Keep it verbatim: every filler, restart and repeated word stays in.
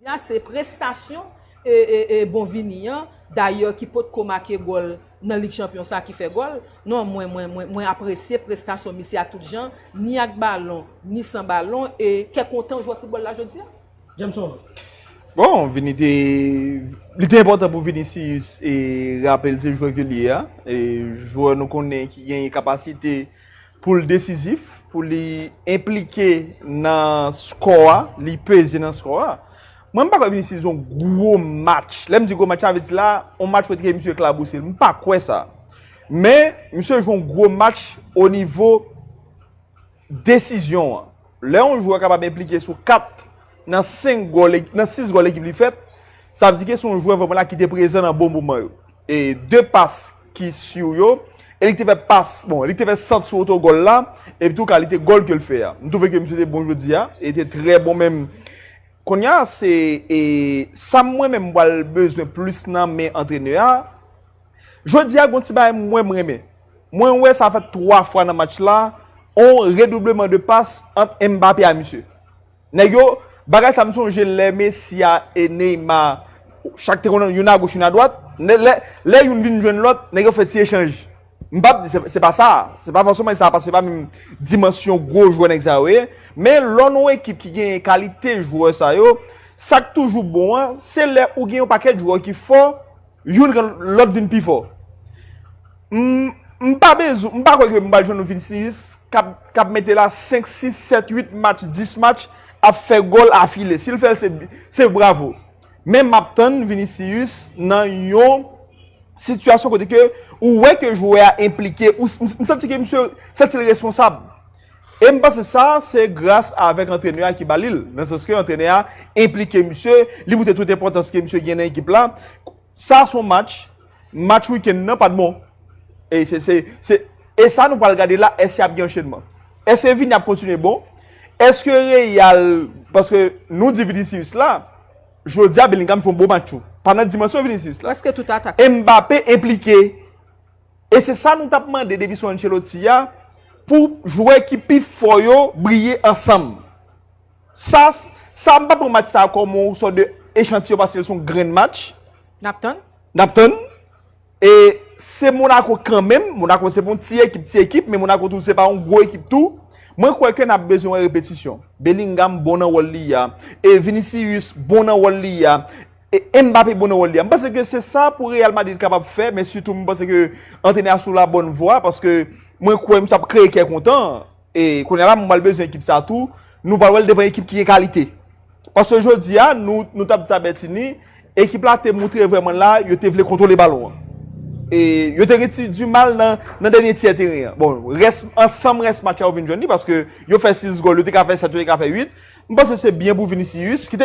Sa se prestasyon e, e, e bon Vini an, dayè ki potko make gòl nan Lig Chanpyon sa ki fè gòl. Non, mwen, mwen, mwen, mwen apresye prestasyon misye a tout jan, ni ak balon, ni san balon, e kè kontan jwè foutbòl la jodi a. Jameson. Bon, Vini te. Li te enpòtan pou Vinicius e raple l se jwè ke li ye a. E jwè nou konnen ki genyen kapasite pou l desizif, pou li enplike nan skò a, li peze nan skò a. Mwen, m pa kwè Vinicius jwe yon gwo match. Lè m di gwo match, sa vle di la, yon match kote ke misye eklabousi l. M pa kwè sa. Men, misye jwe yon gwo match o nivo desizyon an. Lè yon jwè kapab enplike sou kat nan senk gòl, nan sis gòl ekip li fèt, sa vle di ke se yon jwè vrèman la ki te prezan nan bon moman yo. E de pas ki si yo, e li te fè pas, bon, li te fè sant sou otogòl la, epi tou kalite gòl ke l fè a. M twouve ke misye te bon jodi a, e te trè bon menm. Kounye a, se e, sa mwen menm m pral bezwen plis nan men antrenè a. Jodi a, gon ti bagay mwen m renmen. Mwen wè sa fèt twa fwa nan match la, on redoubleman de pas ant Mbappé a misye. Nèg yo, bagay sa m sonje lè Messi a e Neymar, chak te konn youn agoch, youn adwat, lè, lè, lè youn vin jwenn lòt, nèg yo fè ti echanj. M p ap di se, se pa sa, se pa fòseman sa, paske se pa menm dimansyon gwo jwè nèg sa yo ye, men lè w nan yon ekip ki gen kalite jwè sa yo, sa k toujou bon an, se lè ou gen yon pakèt jwè ki fò, youn rann lòt vin pi fò. M, m pa bezwen, m pa kwè ke m pral jwenn yon Vinicius k ap, k ap mete la senk, sis, sèt, uit match, dis match, ap fè gòl afile. Si l fè l, se, se bravo. Men m ap tann Vinicius nan yon sitiyasyon kote ke ou wè ke jwè a enplike, ou, m, m santi ke misye santi l responsab. E m panse sa, se gras avèk antrenè a ki ba li l. Nan sans ke antrenè a enplike misye, li montre tout enpòtans ke misye gen nan ekip la. Sa se yon match, match wikenn nan pa t bon. E se, se, se, e sa nou pral gade la, èske ap gen anchenman? Èske Vini ap kontinye bon? Èske Real, paske nou di Vinicius la, jodi a Bellingham fè yon bon match tou. Pa nan dimansyon Vinicius la. Prèske tout atak. Mbappé enplike. E se sa nou t ap mande depi sou Ancelotti a, pou jwè ki pi fò yo briye ansanm. Sa, sa m pa pran match sa kòm yon sòt de echantiyon paske l se yon grenn match. N ap tann. N ap tann. E se Monaco kanmenm. Monaco se pa yon ti ekip, ti ekip, men Monaco tou se pa yon gwo ekip tou. Mwen kwè ke n ap bezwen wè repetisyon. Bellingham bon nan wòl li a. E Vinicius bon nan wòl li a. E Mbappé bon nan wòl li a. M panse ke se sa pou Real Madrid kapab fè, men sitou m panse ke antrenè a sou la bòn vwa, paske mwen kwè misye ap kreye kè kontan. E kounye a la, m pral bezwen ekip sa tou. Nou pral wè l devan ekip ki gen kalite. Paske jodi a, nou, nou t ap di sa Bertini, ekip la te montre vrèman la, yo te vle kontwole balon an. E yo te gen ti dimal nan, nan dènye tyè teren an. Bon, rès, ansanm rès match la, yo vin jwenn li, paske yo fè sis gòl, yo te ka fè sèt, yo te ka fè uit. M panse se byen pou Vinicius, ki te